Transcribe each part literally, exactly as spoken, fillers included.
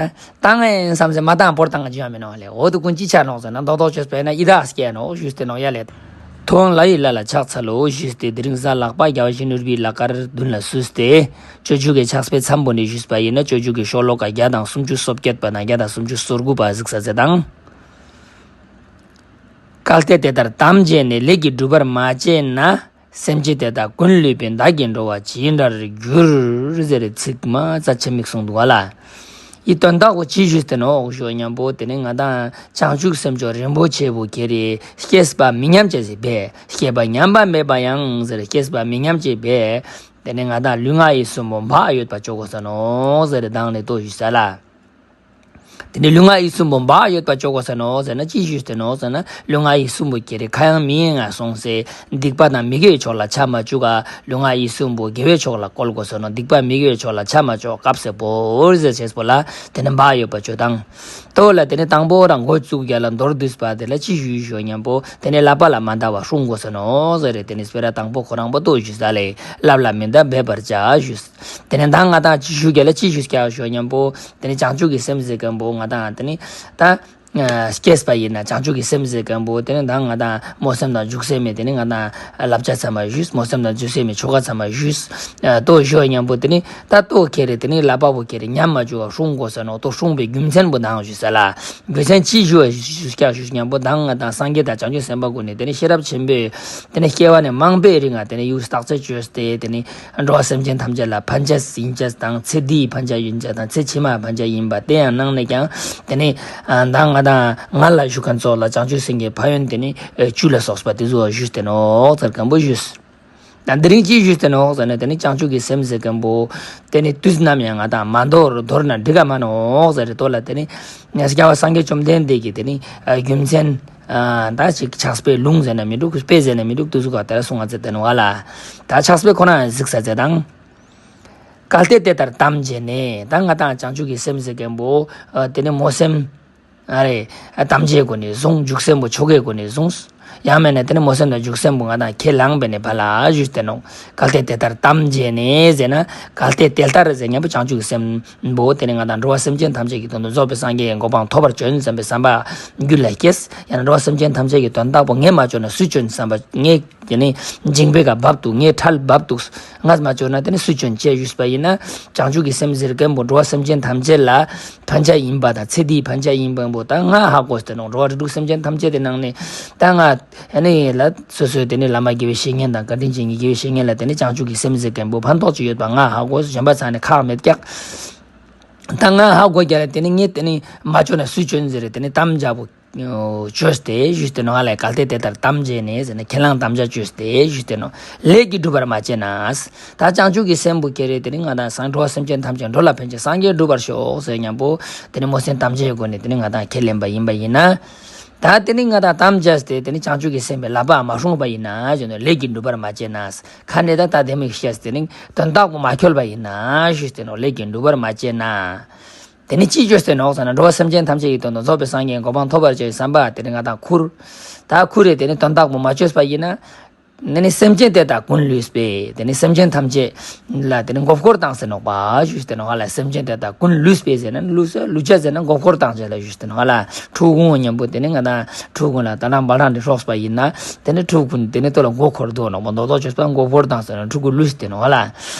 བཏང་ངེ་བསམ་སེ་མ་བཏང་བོར་བཏང་ང་ཅི་ཡང་མི་ནོག་ལེ། འོ་དུ་ཀུན་ཅི་ཆ་ནོག་ཟེར་ན་མདོག་མདོག་བཅོས་པས་ན་ཡི་དྭགས་སྐྱེ་ནོག་ཞུས་ཏེ་ནོག་ཡ་ལེ། ཐོན་ལྷ་ཡི་ལྷ་ལ་ཕྱག་འཚལ་ལོ་ཞུས་ཏེ། དེ་རིང་གཟའ་ལྷག་པ་རྒྱལ་བ་ཡིད་བཞིན་ནོར་བུའི་ལྷ་དཀར་མདུན་ལ་བསུས་ཏེ། སྤྱོད་འཇུག་གི་ཕྱག་དཔེ་མཚམས་པོ་ནས་ཞུས་པ་ཡིན་ན་སྤྱོད་འཇུག་གི་ཤོ་ལོ་ཀ་བརྒྱ་དང་སུམ་ཅུ་སོ་བརྒྱད་པ་དང་བརྒྱ་དང་སུམ་ཅུ་སོ་དགུ་པ་གཟིགས་ས་མཛད་དང་། གལ་ཏེ་དེ་ལྟར་དམ་བཅས་ནས། ལས་ཀྱི་སྒྲུབ་པར་མ་བྱས་ན། སེམས་ཅན་དེ་དག་ཀུན་བསླུས་པས། བདག་གི་འགྲོ་བ་ཇི་འདྲར་འགྱུར། ཟེར་ཚིག་མ་རྩ་ཆེན་མིག་གསུངས་འདུག་བ་ལ། ཡི་དོན་དག་པོ་ཅི་ཞུས་ཏེ་ནོག་ཞུ་ཉམ་པོ་དེ་ནི་ང་དང་བྱང་ཆུབ་སེམས་མཆོག་རིན་པོ་ཆེ་བོ་ཁྱེར་རེ་སྐྱེས་པ་མི་ཉམས་ཅེས་སི་བས། སྐྱེས་པ་ཉམས་པ་མེད་པ་ཡང་ཟེར་སྐྱེས་པ་མི་ཉམས་ཅེས་བས། དེ་ནི་ང་དང་ལུས་ངག་ཡིད་གསུམ་པོ་འབག་ཡོད་པ་ཅོ་དགོས་ས་ནོག་ཟེར་དང་ནི་ཏོ་ཞུས་ས་ལ། དེ་ནི་ལུས་ངག་ཡིད་གསུམ་པོ་འབག་ཡོད་པ་ཅོ་དགོས་ས་ནོག་ཟེར་ན་ཅི་ཞུས་ཏེ་ནོག་ཟེར་ན་ལུས་ངག་ཡིད་གསུམ་པོ་ཁྱེར་རེ་ཁ་ཡང་མིག་ཡང་ང་སོང་སེ་སྡིག་པ་དང་མི་དགེ་བའི་ཕྱོགས་ལ་ཆ་མ་བཅུག་ག་ལུས་ངག་ཡིད་གསུམ་པོ་དགེ་བའི་ཕྱོགས་ལ་བཀོལ་དགོས་ས་ནོག་སྡིག་པ་མི་དགེ་བའི་ཕྱོགས་ལ་ཆ་མ་བཅུག་སྐབས་སེ་བོར་ཟེར་ཅེས་པོ་ལ་དེ་ནི་འབག་ཡོད་པ་ཅོ་དང་། ཏོ་ལ་དེ་ནི་དང་པོ་རང་འགོ་བཙུགས་རྒྱ་ལ་མདོར་བསྡུས་པ་དེ་ལ་ཅི་ཞུས་ཞུ་ཉམ་པོ་དེ་ནི་བསླབ་པ་ལ་མ་འདའ་བ་སྲུང་དགོས་ས་ནོག་ཟེར་རེ་དེ་ནི་སྤེ་ར་དང་པོ་ཁོ་རང་པོ་ཏོ་ཞུས་ས་ལེ། བསླབ་ལ་མི་འདའ་འབད་པར་བྱ་ཞུས། དེ་ནི་ད་ང་དང་ཅི་ཞུ་རྒྱ་ལ་ཅི་ཞུས་ཀྱག་ཞུ་ཉམ་པོ། དེ་ནི་བྱང་ཆུབ་ཀྱི་སེམས་ཟེར་མཁན་པོ་ང་དང་དེ་ནི་ད་སྐྱེས་པ་ཡིན་ན་བྱང་ཆུབ་ཀྱི་སེམས་ཟེར་མཁན་པོ་དེ་ནི་ད་ང་དང་སྨོན་སེམས་དང་འཇུག་སེམས་མེད་དེ་ནི་ང་དང་བསླབ་བྱ་ཚང་མ་ཞུས། སྨོན་སེམས་དང་འཇུག་སེམས་མེད་ཆོ་ག་ཚང་མ་ཞུས། ཏོ་ཞུ་ཉམ་པོ་དེ་ནི་ད་ཏོ་ཁྱེར་རེ་དེ་ནི་བསླབ་པ་པོ་ཁྱེར་རེ་ཉམས་མ་བཅུག་པ་སྲུང་དགོས་ས་ནོག་ཏོ་སྲུང་པའི་རྒྱུ་མཚན་པོ་དང་ཞུས་ས་ལ། རྒྱུ་མཚན་ཅི་ཞུ་ཞུ་ཀྱག་ཞུ་ཉམ་པོ་ད་ང་དང་སངས་རྒྱས་དང་བྱང་ཆུབ་སེམས་དཔའ་ཀུན་ནི་དེ་ནི་ཤེས་རབ་ཆེན་པོས་དེ་ནི་སྐྱེ་བ་ནི་མང་པོའི་རིང་ང་དེ་ནི་ཡུལ་བརྟག་དཔྱད་བཅོས་ཏེ་དེ་ནི་འགྲོ་བ་སེམས་ཅན་ཐམས་ཅད་ལ་ཕན་ཆ་ཡིན་ཅེས་དང་ཚེ་འདིའི་ཕན་ཆ་ཡིན་ཅེས་དང་ཚེ་ཕྱི་མའི་ཕན་ཆ་ཡིན་པ་དེ་ཡང་ནང་ནས་ཀྱང་དེ་ནི་ཨ་ད་ང་དང་ང་ལ་ཞུ་མཁན་ཚོ་ལ་བྱང་ཆུབ་སེམས་ཀྱི་ཕན་ཡོན་དེ་ནི་ཨེ་བཅུ་ལ་སོགས་པ་དེ་ཚོ་ཞུས་ཏེ་ནོག་ཟེར་མཁན་པོ་ཞུས། ད་དེ་རིང་ཅི་ཞུས་ཏེ་ནོག་ཟེར་ན་དེ་ནི་བྱང་ཆུབ་ཀྱི་སེམས་ཟེར་མཁན་པོ་དེ་ནི་དུས་ནམ་ཡང་ང་དང་མ་འདོར་འདོར་ན་འགྲིག་ག་མ་ནོག་ཟེར་རེ་ཏོ་ལ་དེ་ནི་རྒྱལ་བ་སངས་རྒྱས་བཅོམ་ལྡན་འདས་ཀྱི་དེ་ནི་ཨ་རྒྱུ་མཚན་ཨ་ད་ཅིག་ཕྱག་དཔེ་ལུང་ཟེར་ན་མི་འདུག་དཔེ་ཟེར་ན་མི་འདུག་དུས་སུ་ག་དེ་ར་གསུང་ང་ཚེ་དེ་ནོག་ལ། ད་ཕྱག་དཔེ་ཁོ་ན་གཟིགས་ས་ཚེ་དང་། གལ་ཏེ་དེ་ལྟར་དམ་བཅས་ནས་ད་ང་དང་བྱང་ཆུབ་ཀྱི་སེམས་ཟེར་མཁན་པོ་ཨ་དེ་ནི་སྨོན་སེམས་ཨ་རེ་ཨ་དམ་བཅའི་སྒོ་ནས་བཟུང་འཇུག་སེམས་པོ་ཆོ་གའི་སྒོ་ནས་བཟུང་། ཡང་མེད་ན་དེ་ནི་སྨོན་སེམས་དང་འཇུག་སེམས་པོ་ང་དང་ཁས་བླངས་པས་ནི་ཕ་ལ་ཞུས་ཏེ་ནོག་གལ་ཏེ་དེ་ལྟར་དམ་བཅས་ནས་ཟེར་ན་གལ་ཏེ་དེ་ལྟར་ཟེར་མཁན་པོ་བྱང་ཆུབ་ཀྱི་སེམས་པོ་དེ་ནི་ང་དང་འགྲོ་བ་སེམས་ཅན་ཐམས་ཅད་ཀྱི་དོན་དུ་རྫོགས་པའི་སངས་རྒྱས་ཀྱི་གོ་འཕང་ཐོབ་པར་བྱོན་བསམ་པའི་བསམ་པ་རྒྱུད་ལ་སྐྱེས། ཡང་ན་འགྲོ་བ་སེམས་ཅན་ཐམས་ཅད་ཀྱི་དོན་དག་པོ་ངས་མ་བཅོ་ན་སུས་བཅོ་བསམ་པ་ངས་དེ་ནི་འཇིང་པའི་ཀ་བབ་འདུག་ངའི་ཁྲལ་བབ་འདུག་ངས་མ་བཅོ་ན་དེ་ནི་སུས་བཅོ་ཅེས་ཞུས་པ་ཡིན་ན། བྱང་ཆུབ་ཀྱི་སེམས་ཟེར་མཁན་པོ་འགྲོ་བ་སེམས་ཅན་ཐམས་ཅད་ལ་ཕན་ཆ་ཡིན་པ་དང་ཚེ་འདིའི་ཕན་ཆ་ཡིན་པ་པོ་ད་ང་ཧ་གོ་སྟེ་ནོག་འགྲོ་བ་རིགས་དྲུག་སེམས་ཅན་ཐམས་ཅད་དེ་ནང་ནས་ད་ང་ཨ་ནི་ལ་སོ་སོའི་དེ་ནི་བླ་མ་དགེ་བའི་བཤེས་གཉེན་དང་བཀའ་དྲིན་ཅན་གྱི་དགེ་བའི་བཤེས་གཉེན་ལ་དེ་ནི་བྱང་ཆུབ་ཀྱི་སེམས་ཟེར་མཁན་པོ་ཕན་ཐོགས་ཅིག་ཡོད་པ་ང་ཧ་གོ་གཞན་པ་ཚང་ནས་ཁག་མེད་ཀྱག་ད་ང་ཧ་གོ་རྒྱ་ལ་དེ་ནི་ངས་དེ་ནི་མ་བཅོ་ན་སུས་བཅོ་ཟེར་རེ་དེ་ནི་དམ་བཅའ་པོ། བཅོས་ཏེ་ཞུས་ཏེ་ནོག་ལེ། གལ་ཏེ་དེ་ལྟར་དམ་བཅས་ནས་ཟེར་ན་ཁས་བླངས་དམ་བཅའ་བཅོས་ཏེ་ཞུས་ཏེ་ནོག་ལས་ཀྱི་སྒྲུབ་པར་མ་བྱས་ན། ད་བྱང་ཆུབ་ཀྱི་སེམས་པོ་ཁྱེར་རེ་དེ་ནི་ང་དང་སངས་འགྲོ་བ་སེམས་ཅན་ཐམས་ཅད་འགྲོ་ལ་ཕན་ཕྱིར་སངས་རྒྱས་འགྲུབ་པར་ཤོག་ཟེར་མཁན་པོ་དེ་ནི་སྨོན་སེམས་དམ་བཅའི་སྒོ་ནས་དེ་ནི་ང་དང་ཁས་ལེན་པ་ཡིན་པ་ཡིན་ན། ད་དེ་ནི་ང་དང་དམ་བཅས་ཏེ་དེ་ནི་བྱང་ཆུབ་ཀྱི་སེམས་པའི་བསླབ་པ་མ་སྲུངས་པ་ཡིན་ན་ཞུས་ནོག་ལས་ཀྱི་སྒྲུབ་པར་མ་བྱས་ན། ཁ་ནས་ད་ད་དེ་མི་ཤེས་ཏེ་ནི་དོན་དག་པོ་མ་འཁྱོལ་བ་ཡིན་ན་ཞུས་ཏེ་ནོག་ལས་ཀྱི་སྒྲུབ་པར་མ་བྱས་ན། དེ་ནི་ཅི་བཅོས་ཏེ་ནོག་ཟེར་ན་འགྲོ་བ་སེམས་ཅན་ཐམས་ཅད་ཀྱི་དོན་དུ་རྫོགས་པའི་སངས་རྒྱས་གོ་འཕང་ཐོབ་པར་བྱའི་བསམ་པ་དེ་ནི་ང་དང་ཁུར། ད་ཁུར་རེ་དེ་ནི་དོན་དག་པོ་མ་བཅོས་པ་ཡིན་ན། དེ་ནི་སེམས་ཅན་དེ་དག་ཀུན་བསླུས་པས། དེ་ནི་སེམས་ཅན་ཐམས་ཅད་ལ་དེ་ནི་མགོ་སྐོར་བཏང་ཟེར་ནོག་པ་ཞུས་ཏེ་ནོག་ལེ། སེམས་ཅན་དེ་དག་ཀུན་བསླུས་པས་ཟེར་ན་བསླུས་ཟེར་བསླུ་བྱ་ཟེར་ན་མགོ་སྐོར་བཏང་ཟེར་ལ་ཞུས་ཏེ་ནོག་ལེ། ཕྲུ་གུ་མཉམ་པོ་དེ་ནི་ང་དང་ཕྲུ་གུ་ལ་ད་ནང་བ་རང་དེ་སྲོགས་པ་ཡིན་ན་དེ་ནི་ཕྲུ་གུ་དེ་ནི་ཏོ་ལ་མགོ་འཁོར་དོ་ནོག་པ་མདོག་མདོག་བཅོས་པ་མགོ་སྐོར་བཏང་ཟེར་ན་ཕྲུ་གུ་བསླུས་ཏེ་ནོག་ལེ།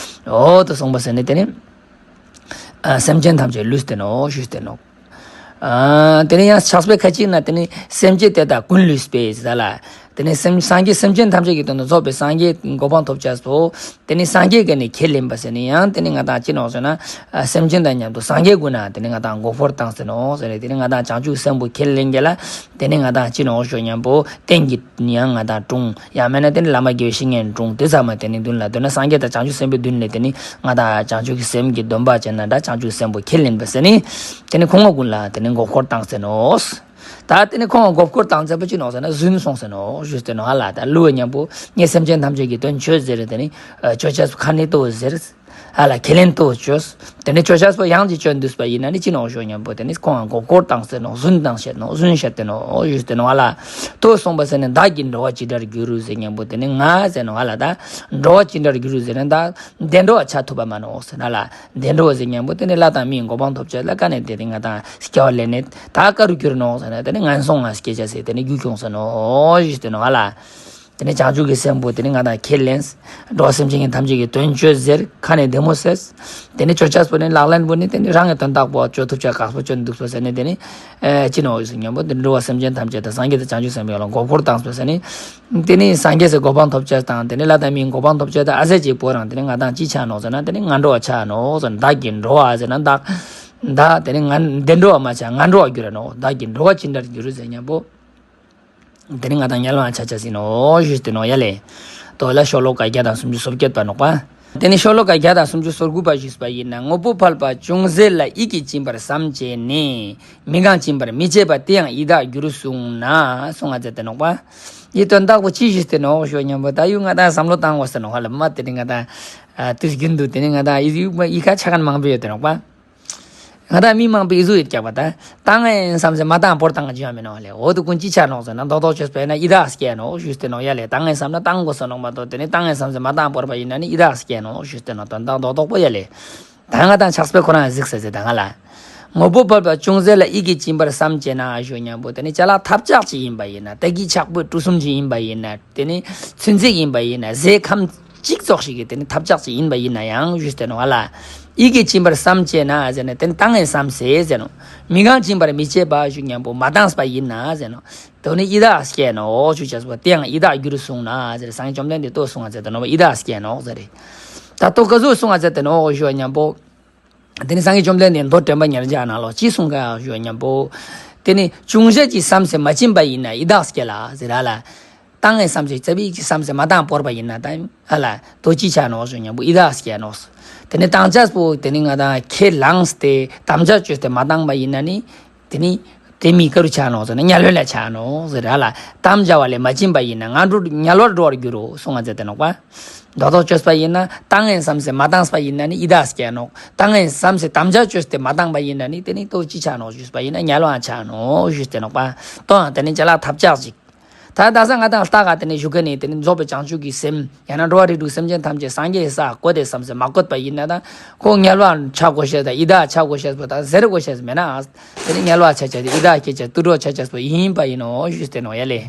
འོ་དོ་སོང་པ་ཟེར་ནི་དེ་ནི། ཨ་སེམས་ཅན་ཐམས་ཅད་བསླུས་ཏེ་ནོག་ཞུས་ཏེ་ནོག་ཨ་དེ་ནི་ཡང་ཕྱག་དཔེ་ཁ་ཅིག་ན་དེ་ནི་སེམས་ཅན་དེ་དག་ཀུན་བསླུས་པས་ཟེར་ལ། དེ་ནི་སེམས་སངས་རྒྱས་སེམས་ཅན་ཐམས་ཅད་ཀྱི་དོན་དུ་རྫོགས་པའི་སངས་རྒྱས་གོ་འཕང་ཐོབ་བྱ་སོ། དེ་ནི་སངས་རྒྱས་ཀྱི་ནི་ཁས་ལེན་པ་ཟེར་ནི་ཡང་དེ་ནི་ང་དང་ཅི་ནོག་ཟེར་ན། ཨ་སེམས་ཅན་དང་མཉམ་དུ་སངས་རྒྱས་ཀུན་ན་དེ་ནི་ང་དང་མགོ་སྐོར་བཏང་ཟེར་ནོག་ཟེར་ནི་དེ་ནི་ང་དང་བྱང་ཆུབ་སེམས་པོ་ཁས་ལེན་རྒྱ་ལ། དེ་ནི་ང་དང་ཅི་ནོག་ཞུ་མཉམ་པོ་རྟེན་གྱི་ཡང་ང་དང་དྲུང་། ཡང་མེད་ན་དེ་ནི་བླ་མ་དགེ་བའི་བཤེས་གཉེན་དྲུང་། དེ་ཚང་མ་དེ་ནི་མདུན་ལ་འདོན་ན་སངས་རྒྱས་དང་བྱང་ཆུབ་སེམས་དཔའི་མདུན་ལས་དེ་ནི་ང་དང་བྱང་ཆུབ་ཀྱི་སེམས་ཀྱི་སྡོམ་པ་བྱས་ན་འདྲ་བྱང་ཆུབ་སེམས་པོ་ཁས་ལེན་པ་ཟེར་ནི། དེ་ནི་ཁོང་ང་ཀུན་ལ་དེ་ནི་མགོ་སྐོར་བཏང་ཟེར་ནོག་ད་དེ་ནི་ཁོང་ང་མགོ་སྐོར་བཏང་ཟེར་པོ་ཅི་ནོག་ཟེར་ན་རྫུན་སོང་ཟེར་ནོག་ཞུས་ཏེ་ནོག་ལེ། ད་བསླུ་བ་མཉམ་པོ་ངས་སེམས་ཅན་ཐམས་ཅད་ཀྱི་དོན་བཅོས་ཟེར་རེ་དེ་ནི་བཅོ་བྱ་སུ་ཁ་ནི་ཏོ་ཟེར། ཨ་ལ་ཁས་ལེན་ཏོ་ཅོས། དེ་ནེ་ཅོ་ཅེས་པོ་ཡང་ཅིག་ཅོ་འདུག་པ་ཡིན་ན་ནི་ཅི་ནོག་ཞུ་ཉམ་པོ་དེ་ནེ་ཁོང་མགོ་སྐོར་བཏང་སྟེ་ནོག་རྫུན་བཏང་ཤད་ནོག་རྫུན་བཤད་དེ་ནོག་ཞུས་ཏེ་ནོག་ཨ་ལ། ཏོ་གསུངས་པ་ཟེར་ནེ་བདག་གི་འགྲོ་བ་ཅི་འདྲར་འགྱུར་ཟེར་ཉམ་པོ་དེ་ནེ་ང་ཟེར་ནོག་ཨ་ལ། ད་འགྲོ་བ་ཅི་འདྲར་འགྱུར་ཟེར་ན་ད་བདེ་འགྲོ་བ་ཆ་ཐུབ་པ་མ་ནོག་ཟེར་ན་ལ། བདེ་འགྲོ་བ་ཟེར་ཉམ་པོ་དེ་ནེ་ལྷ་དང་མིའི་གོ་འཕང་ཐོབ་ཅེས་ལ་ཀ་ནེ་དེ་དེ་ང་དང་སྐྱེ་བ་ལེན་ནེ་ད་ཀ་རུ་འགྱུར་ནོག་ཟེར་ན་དེ་ནེ་ངན་སོང་ང་སྐྱེ་ཅེས་སི་དེ་ནེ་རྒྱུ་ཁྱོངས་ས་ནོག་ཞུས་ཏེ་ནོག་ཨ་ལ། དེ་ནེ་བྱང་ཆུབ་ཀྱི་སེམས་པོ་དེ་ནེ་ང་དང་ཁས་ལེན། འགྲོ་བ་སེམས་ཅན་གྱི་ཐམས་ཅད་ཀྱི་དོན་ཅོས་ཟེར་ཁ་ནེ་བདེ་མོ་ཟེར། དེ་ནེ་ཅོ་ཅེས་པོ་ནི་ལག་ལེན་པོ་ནི་དེ་ནེ་རང་གི་དོན་དག་པོ་ཅོ་ཐུབ་ཅེས་ག་པོ་ཅོ་འདུག་པ་ཟེར་ནེ་དེ་ནེ་ཨེ་ཅི་ནོག་ཞུས་ཉམ་པོ་དེ་འགྲོ་བ་སེམས་ཅན་ཐམས་ཅད་དང་སངས་རྒྱས་དང་བྱང་ཆུབ་སེམས་དཔའི་ལ་མགོ་སྐོར་བཏང་སྟེ་ཟེར་ནེ། དེ་ནེ་སངས་རྒྱས་སི་གོ་འཕང་ཐོབ་ཅེས་དང་དེ་ནེ་ལྷ་དང་མིའི་གོ་འཕང་ཐོབ་ཅེས་དང་ཨ་ཟེར་ཅིག་པོ་རང་དེ་ནེ་ང་དང་ཅི་ཆ་ནོག་ཟེར་ན་དེ་ནེ་ངན་འགྲོ་བ་ཆ་ནོག་ཟེར་ན་བདག་གི་འགྲོ་བ་ཟེར་ན་བདག་ད་དེ་ནེ་ངན་བདེ་འགྲོ་བ་མ་ཆ་ངན་འགྲོ་བ་འགྱུར་ར་ནོག་བདག་གི་འགྲོ་བ་ཅི་འདྲར་འགྱུར་ཟེར་ཉམ་པོ། དེ་ནེ་ང་དང་དམྱལ་བ་ཆ་ཅེས་ཡིན་ནོག་ཞུས་ཏེ་ནོག་ཡ་ལེ། ཏོ་ལ་ཤོ་ལོ་ཀ་བརྒྱ་དང་སུམ་ཅུ་སོ་བརྒྱད་པ་ནོག་པ། དེ་ནེ་ཤོ་ལོ་ཀ་བརྒྱ་དང་སུམ་ཅུ་སོ་དགུ་པ་ཞུས་པ་ཡིན་ན། དངོས་པོ་ཕལ་པ་ཅུང་ཟད་ལ་ཡིད་ཀྱིས་སྦྱིན་པར་བསམ་བྱས་ནས། མི་གང་སྦྱིན་པར་མི་བྱེད་པ་དེ་ཡང་ཡི་དྭགས་འགྱུར་གསུངས་ན་གསུངས་ཏེ་ནོག་པ། འི་དོན་དག་པོ་ཅི་ཞུས་ཏེ་ནོག་ཞུ་ཉམ་པོ་ད་ཡུ་ང་དང་བསམ་བློ་བཏང་དགོས་ས་ནོག་ཧ་ལམ་མ་དེ་ནེ་ང་དང་དུས་རྒྱུན་དུ་དེ་ནེ་ང་དང་འི་ཡུ་འི་ཁ་ཆ་མཁན་མང་པོ་ཡོད་དེ་ནོག་པ། ང་དང་མི་མང་པོའི་ཨི་ཟུག་ཡོད་ཀྱག་པ་ད། བཏང་ངན་བསམ་སེ་མ་བཏང་བོར་བཏང་ཅི་ཡང་མེད་ནོག་ལེ། འོ་དུ་ཀུན་ཅི་ཆ་ནོག་ཟེར་ན་རྡོག་རྡོག་ཅོས་པ་ཡིན་ན་ཡི་དྭགས་སྐྱེ་ནོག་ཞུས་ཏེ་ནོག་ཡ་ལེ། བཏང་ངན་བསམ་ན་བཏང་དགོས་ས་ནོག་མ་གཏོགས་དེ་ནེ་བཏང་ངན་བསམ་སེ་མ་བཏང་བོར་བ་ཡིན་ན་ནི་ཡི་དྭགས་སྐྱེ་ནོག་ཞུས་ཏེ་ནོག་དོན་དག་རྡོག་རྡོག་པོ་ཡ་ལེ། ད་ང་དང་ཆགས་པའི་ཁོ་རང་གཟིགས་ས་ཟེར་ད་ང་ལ། དངོས་པོ་ཕལ་པ་ཅུང་ཟད་ལ་ཡིད་ཀྱིས་སྦྱིན་པར་བསམ་བྱས་ན་ཞུ་ཉམ་པོ་དེ་ནེ་ཅ་ལག་ཐབས་ཆག་ཅིག་ཡིན་པ་ཡིན་ན། ཏེ་གི་ཆག་པོའི་གྲུ་གསུམ་ཅིག་ཡིན་པ་ཡིན་ན། དེ་ནེ་ཚོན་རྩི་ཡིན་པ་ཡིན་ན། ཟས་ཁམ་གཅིག་ཙོགས་ཤིག་གི་དེ་ནེ་ཐབས་ཆག་ཅིག་ཡིན་པ་ཡིན་ན་ཡང་ཞུས་ཏེ་ནོག་ཨ་ལ། ཡིད་ཀྱིས་སྦྱིན་པར་བསམ་བྱས་ན་ཟེར་ནེ་དེ་ནེ་བཏང་ངན་བསམ་སེ་ཟེར་ནོག་མི་གང་སྦྱིན་པར་མི་བྱེད་པ་ཞུ་ཉམ་པོ་མ་བཏང་པ་ཡིན་ན་ཟེར་ནོག་དོ་ནི་ཡི་དྭགས་སྐྱེ་ནོག་ཞུ་ཅེས་པོ་དེ་ཡང་ཡི་དྭགས་འགྱུར་གསུངས་ན་ཟེར། སངས་རྒྱས་བཅོམ་ལྡན་འདས་ཏོ་གསུངས་ཏེ་ནོག་པ། ཡི་དྭགས་སྐྱེ་ནོག་ཟེར། ད་ཏོ་ག་ཟུག་གསུངས་ཏེ་ནོག་ཞུ་ཉམ་པོ། དེ་ནེ་སངས་རྒྱས་བཅོམ་ལྡན་འདས་མདོ་དྲན་པ་ཉེར་བརྒྱད་ནང་ལོགས་ཅི་གསུངས་ཀ་ཞུ་ཉམ་པོ། དེ་ནེ་ཅུང་ཟད་ཅིག་བསམ་སེ་མ་བྱིན་པ་ཡིན་ན་ཡི་དྭགས་སྐྱེ་ལ་ཟེར་ར་ལ། བཏང་ངན་བསམ་སེ་ཙ་པིག་ཅིག་བསམ་སེ་མ་བཏང་བོར་བ་ཡིན་ན་ད་ཨ་ལ་དོ་ཅི་ཆ་ནོག་ཞུ་ཉམ་པོ་ཡི་དྭགས་སྐྱེ་ནོག་དེ་ནེ་བཏང་ཅེས་པོ་དེ་ནེ་ང་དང་ཁས་བླངས་ཏེ་དམ་བཅའ་བཅོས་ཏེ་མ་བཏང་པ་ཡིན་ན་ནི། དེ་ནེ་དེ་མི་ཀ་རུ་ཆ་ནོག་ཟེར་ན་དམྱལ་བའི་ལ་ཆ་ནོག་ཟེར་ར་ལ། དམ་བཅའ་བ་ལས་མ་བྱིན་པ་ཡིན་ན་ང་འགྲོ་དམྱལ་བར་འགྲོ་བར་འགྱུར་རོ་གསུངས་ཏེ་ནོག་པ། རྡོག་རྡོག་བཅོས་པ་ཡིན་ན་བཏང་ངན་བསམ་སེ་མ་བཏང་པ་ཡིན་ན་ནི་ཡི་དྭགས་སྐྱེ་ནོག་བཏང་ངན་བསམ་སེ་དམ་བཅའ་བཅོས་ཏེ་མ་བཏང་པ་ཡིན་ན་ནི་དེ་ནེ་ཏོ་ཅི་ཆ་ནོག་ཞུས་པ་ཡིན་ན་དམྱལ་བ་ཆ་ནོག་ཞུས་ཏེ་ནོག་པ། ཏོ་ཡང་དེ་ནེ་ཅ་ལག་ཐབས་ཆག་ཅིག་ད་ད་ས་ང་དང་ལྟ་ག་དེ་ནེ་ཞུ་ག་ནེ་དེ་ནེ་རྫོགས་པའི་བྱང་ཆུབ་ཀྱི་སེམས་ཡང་ན་འགྲོ་བ་རིགས་དྲུག་སེམས་ཅན་ཐམས་ཅད་སངས་རྒྱས་ས་བཀོད་དེ་བསམ་སེ་མ་བཀོད་པ་ཡིན་ན་ད་ཁོ་དམྱལ་བ་ཆ་དགོས་ཤེས་དང་ཡི་དྭགས་ཆ་དགོས་ཤེས་པོ་ད་ཟེར་དགོས་ཤེས་མེད་ན། དེ་ནེ་དམྱལ་བ་ཆ་ཆ་དེ་ཡི་དྭགས་སྐྱེ་ཆ་དུད་འགྲོ་ཆ་ཆ་པོ་ཡིན་པ་ཡིན་ནོག་ཞུས་ཏེ་ནོག་ཡ་ལེ།